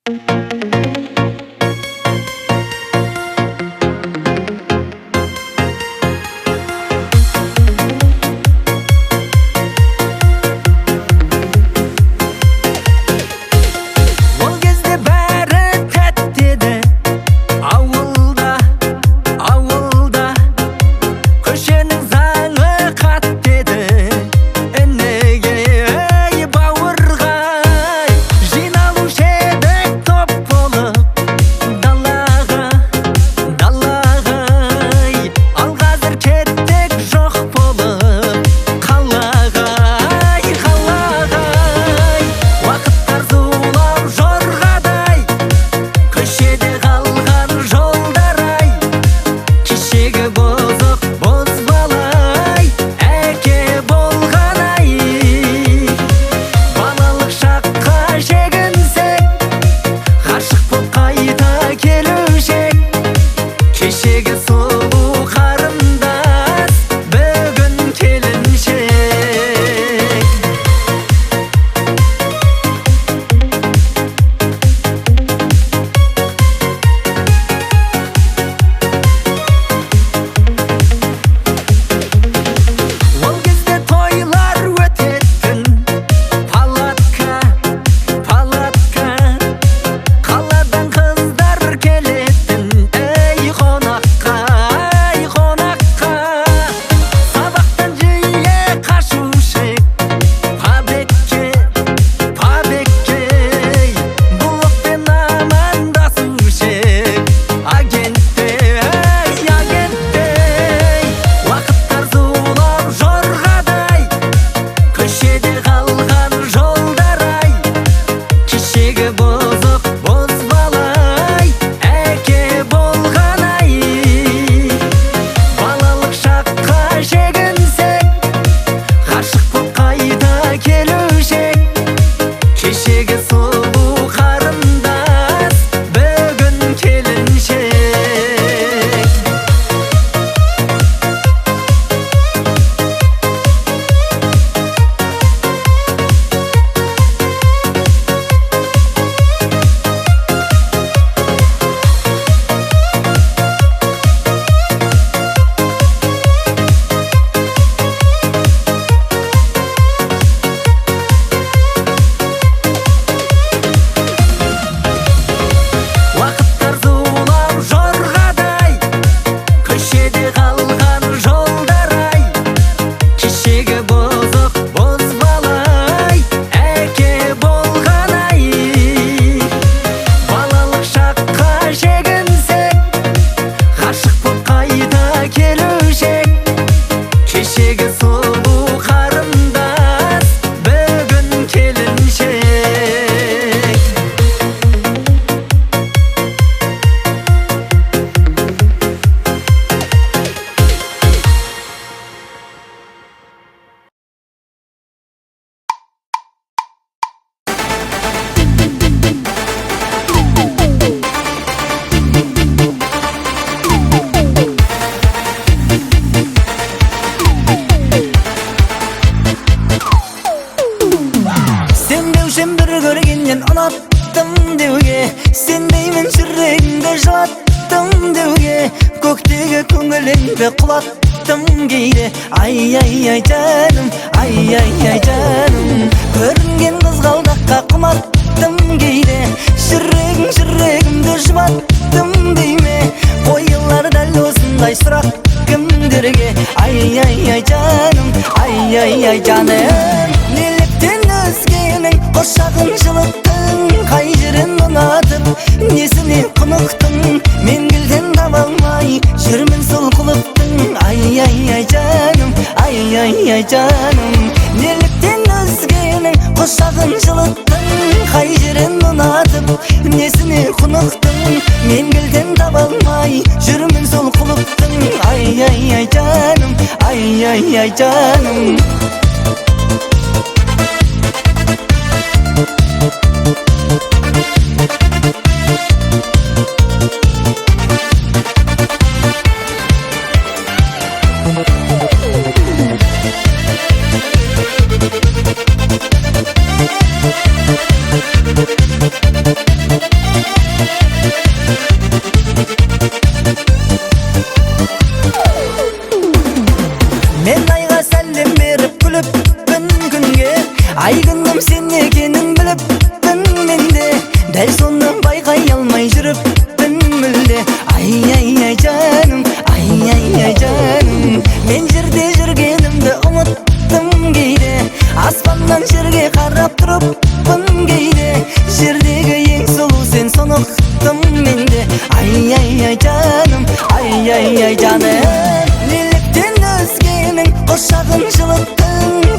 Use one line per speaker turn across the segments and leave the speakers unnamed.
Ол кезде бәрі тәтті еді ауылда, ауылда. Көшенің заңы қатты еді ініге, ей, бауырға. Жиналушы едік топ болып далаға, далаға. Ал қазір кеттік жоқ болып қалаға, ай, қалаға. Уақыттар зулап жорғадай, көшеде қалған жолдар ай. Кешегі бұзық бозбалай әке болған ай. Балалық шаққа шегінсек, ғашық боп қайта келуші ек. Кешегі сұлу қарындас бүгін келіншек. Ол кезде тойлар өтетін палатка, палатка. Қаладан қыздар келетін, ей, қонаққа, ай, қонаққа. Сабақтан жиі қашушы ек побегке, побегке. Блокпен амандасушы ек агенттей, агенттей. Уақыттар зулап жорғадай, көшеде қалған жолдар ай. Кешегі бұзық бозбалай әке болған ай. Балалық шаққа шегінсек, ғашық боп қайта келуші ек. Кешегі сұлу қарындас бүгін келіншек. Уақыттар зулап жорғадай, көшеде қалған жолдар ай. Кешегі бұзық бозбалай әке болған ай. Балалық шаққа шегінсек, ғашық боп қайта келуші ек. Кешегі сұлу қарындас бүгін келіншек.
Сенбеушім бір көргеннен ұнаттым деуге, сенбеймін жүрегімді жылаттым деуге. Көктегі көңіліңді құлаттым кейде. Ай, ай, ай, жаным, ай, ай, ай, жаным. Көрінген қызғалдаққа құмарттым кейде. Жүрегің жүрегімді жұбаттым дейме. Қойылар дәл осындай сұрақ кімдерге? Ай, ай, ай, жаным, ай, ай, ай, жаным. Неліктен өзгенің құшағын жылыттың? Қай жерін ұнатып, несіне құнықтың? Мен гүлден таба алмай жүрмін сол құлыптың. Ай, ай, ай, жаным, ай, ай, ай, жаным. Неліктен өзгенің құшағын жылыттың? Қай жерін ұнатып, несіне құнықтың? Мен гүлден таба алмай жүрмін сол құлыптың. Ай, ай, ай, жаным, ай, ай, ай, жаным. Дәл соны байқай алмай жүріппін мүлде. Ай ай ай жаным, ай ай ай жаным. Мен жерде жүргенімді ұмыттым кейде. Аспаннан жерге қарап тұрыппын кейде. Жердегі ең сұлу сен, соны ұқтым менде. Ай ай ай жаным, ай ай ай жаным. Неліктен өзгенің құшағын жылыттың?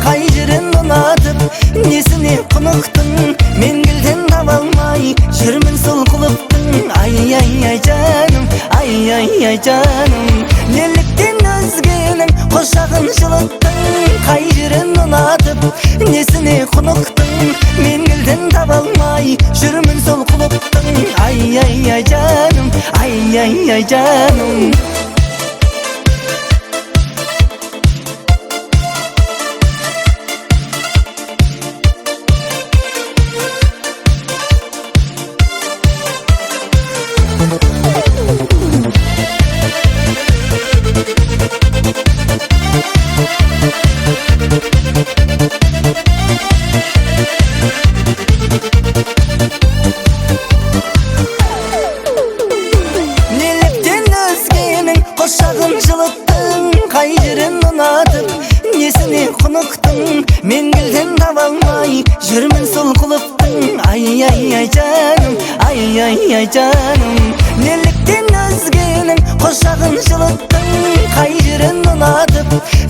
Қай жерін ұнатып, несіне құнықтың? Мен гүлден таба алмай жүрмін сол құлыптың. Ай ай ай жаным, ай ай ай жаным. Неліктен өзгенің құшағын жылыттың? Қай жерін ұнатып, несіне құнықтың? Мен гүлден таба алмай жүрмін сол құлыптың. Ай ай ай жаным, ай ай ай жаным. Неліктен өзгенің құшағын жылыттың? Қай жерін ұнатып, несіне құнықтың? Мен гүлден таба алмай жүрмін сол құлыптың. Ай ай ай жаным, ай ай ай жаным. Неліктен өзгенің құшағын жылыттың? Қай жерін ұнатып,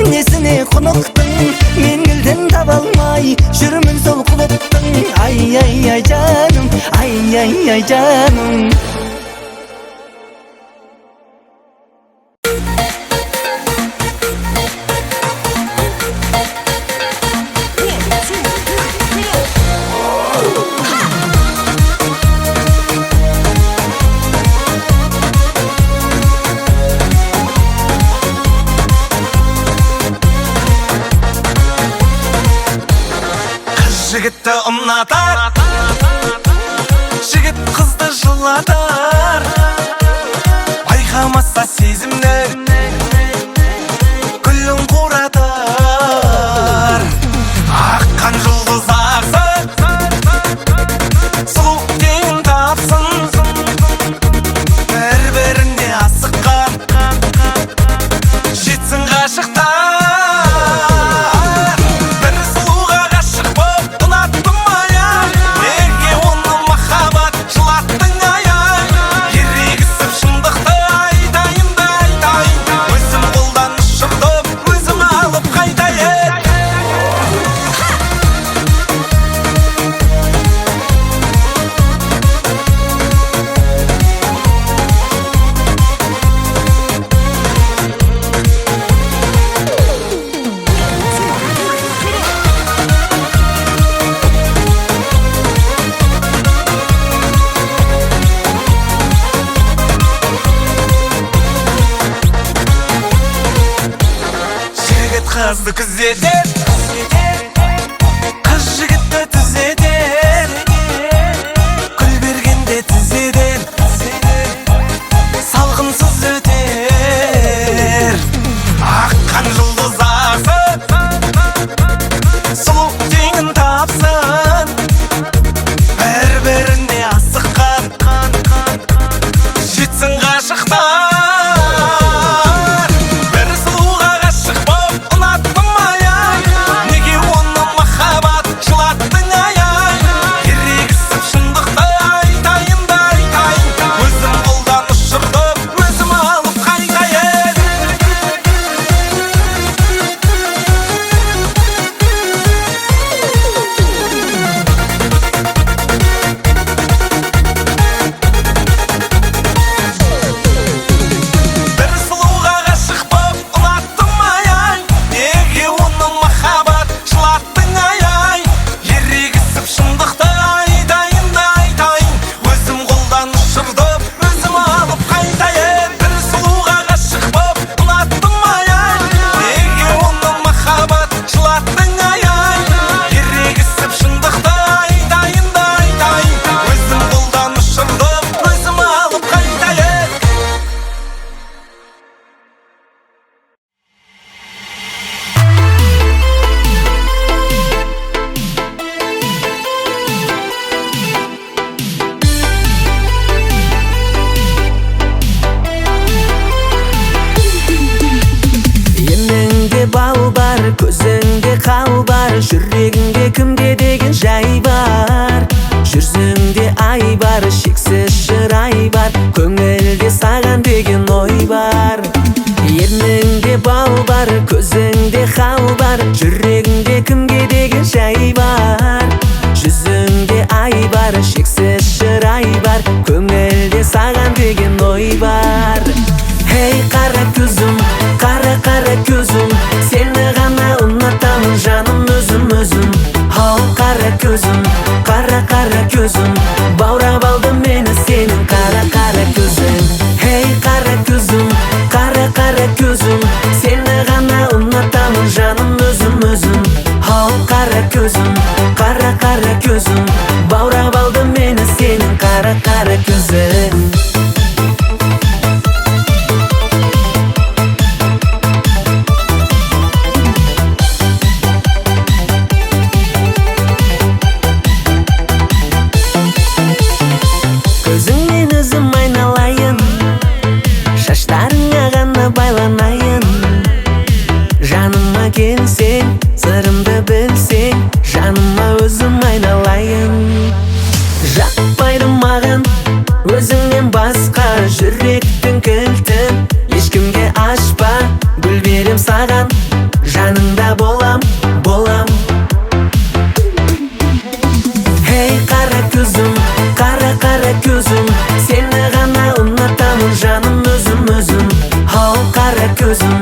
несіне құнықтың? Мен гүлден таба алмай жүрмін сол құлыптың. Ай ай ай жаным, ай ай ай жаным.
Қыз жігітті ұнатар, жігіт қызды жылатар. Байқамаса сезімнің гүлін қуратар. Аққан жұлдыз ақсын, сұлу теңін тапсын. Бір-біріне асыққан жетсін ғашықтар. Бір сұлуға ғашық боп ұнаттым ай-ай. Неге оны махаббат жылаттың ай-ай? Ерегісіп шындықты айтайын да айтайын. Өзім қолдан ұшырдым, өзім алып қайтайын. Жігіт қызды күзетер, қыз жігітті түзетер. Гүл бергенде тізеден салқынсыз өтер. Аққан жұлдыз ақсын, сұлу теңін тапсын. Бір-біріне асыққан жетсін ғашықтар. Бір сұлуға ғашық боп ұнаттым ай-ай.
Жүзіңде ай бар, шексіз шырай бар, көңілде саған деген ой бар. Ерніңде бал бар, көзіңде хал бар, жүрегіңде кімге деген жай бар. Жүзіңде ай бар, шексіз шырай бар, көңілде саған деген ой бар. Ей, қара көзім, қара қара көзім, сені ғана ұнатамын жаным өзім өзім. Ау, қара көзім, қара қара көзім, баурап алды мені сенің қара қара көзің. Ей, қара көзім, қара қара көзім, сені ғана ұнатамын жаным өзім өзім. Ау, қара көзім, қара қара көзім, баурап алды мені сенің қара қара көзің. Көзіңнен өзім айналайын, шаштарыңа ғана байланайын. Жаныма келсең, сырымды білсең, жаныма өзім айналайын. Жақпайды маған өзіңнен басқа, жүректің кілтін ешкімге ашпа. Гүл берем саған, жаныңда болам, болам. Ей, қара көзім, қара қара көзім, сені ғана ұнатамын жаным өзім өзім. Ау, қара көзім,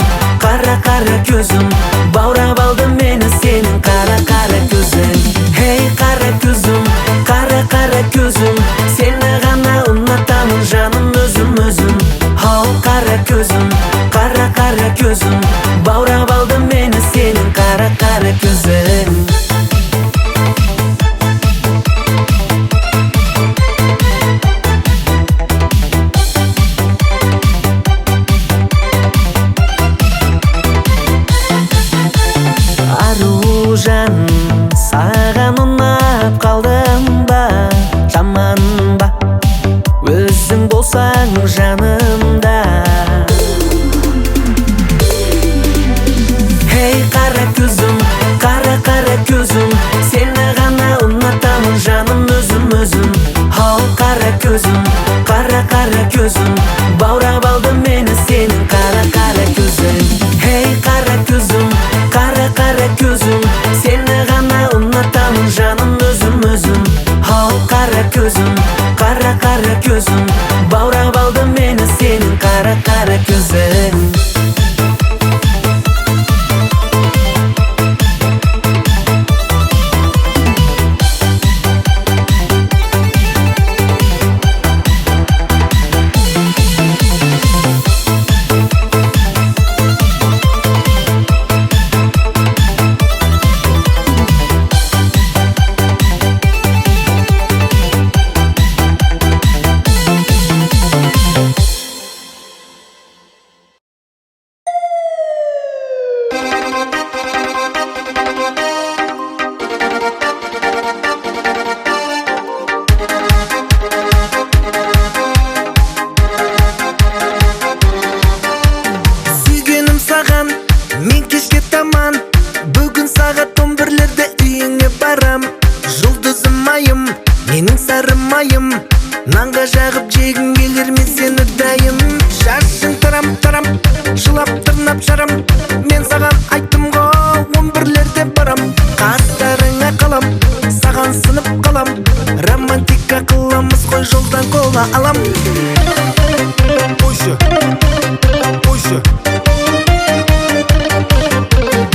қара қара көзім, баурап алды мені сенің қара қара көзің. Ей, қара көзім, қара қара көзім, сені ғана ұнатамын жаным өзім өзім. Ау, қара көзім, қара қара көзім, баурап алды мені сенің қара қара көзің. Аружан, саған ұнап қалдым ба, жаман ба? Өзің болсаң жанымда. Ей, қара көзім, қара қара көзім, сені ғана ұнатамын жаным өзім өзім. Ау, қара көзім, қара қара көзім, баурап алды мені сенің қара қара көзің. Ей, қара көзім, қара қара көзім, сені ғана ұнатамын жаным өзім өзім. Ау, қара көзім, қара қара көзім, баурап алды мені сенің қара қара көзің.
Сүйгенім саған, мен кешке таман, бүгін сағат 11-лерде үйіңе барам. Жұлдызым айым, менің сары майым, нанға жағып жегім келер мен сені дайым. Шашың тарам-тарам, жылап тырнап жарам, мен саған айттым ғой 11-лерде барам. Қастарыңа қалам, саған сынып қалам, романтика қыламыз ғой жолдан кола алам.
Қойшы, қойшы.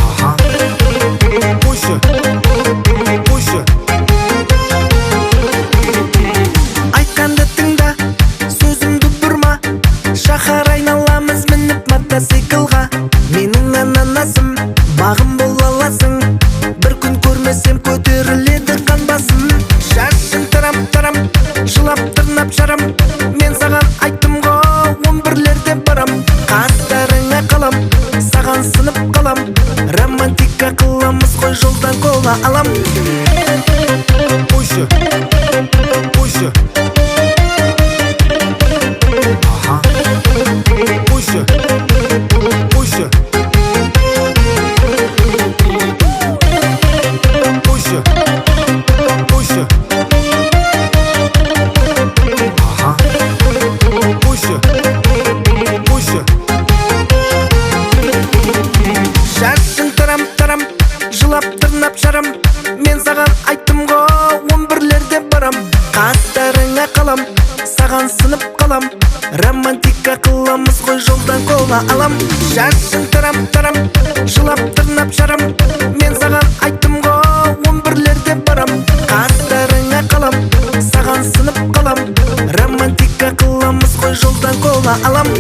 Аха. Қойшы, қойшы.
Айтқанды тыңда, сөзімді бұрма, шаһар айналамыз мініп мотоциклға. Менің ананасым, бағым бола аласың, бір күн көрмесем көтеріледі қан басым.
Шашың тарам-тарам, жылап тырнап жарам, мен саған айттым ғой 11-лерде барам.
Қастарыңа қалам, саған сынып қалам, романтика қыламыз ғой жолдан кола алам.
Қойшы, қойшы. Аха. Қойшы, қойшы. Қойшы, қойшы.
Қастарыңа қалам, саған сынып қалам. Романтика қыламыз ғой, жолдан кола алам. Шашың тарам тарам, жылап тырнап жарам. Мен саған айттым ғой, 11-лерде барам. Қастарыңа қалам, саған сынып қалам. Романтика қыламыз ғой, жолдан кола алам.